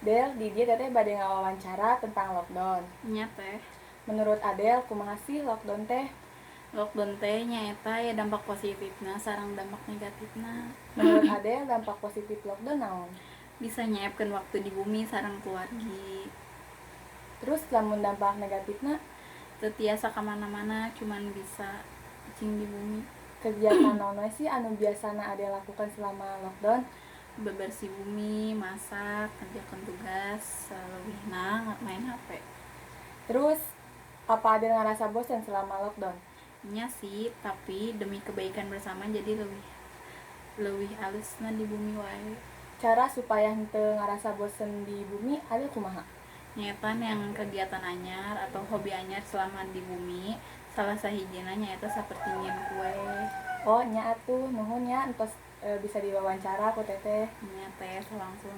Del, di dieu Teteh bade ngawawancara tentang lockdown. Nya, Teh. Menurut Adel, kumaha sih lockdown teh? Lockdown teh nyaeta ya dampak positifna sareng dampak negatifna. Menurut Adel, dampak positif lockdown naon? Bisa nyeepkeun waktu di bumi sareng keluargi. Terus lamun dampak negatifna? Teu tiasa kamana-mana, cuman bisa cicing di bumi. Kegiatan naon we sih anu biasana Adel lakukan selama lockdown? Bebersih bumi, masak, kerjakan tugas, saleuwihna main HP. Terus apa Adel ngerasa bosan selama lockdown? Nya sih, tapi demi kebaikan bersama jadi lebih lebih alusna di bumi wae. Cara supaya henteu ngerasa bosen di bumi, Adel kumaha? Nyaeta yang kegiatan anyar atau hobi anyar selama di bumi, salah sahijina nyaeta saperti nyieun kue. Oh, nya atuh, nuhun nya entos bisa diwawancara ku Teteh. Nya, Teh, langsung.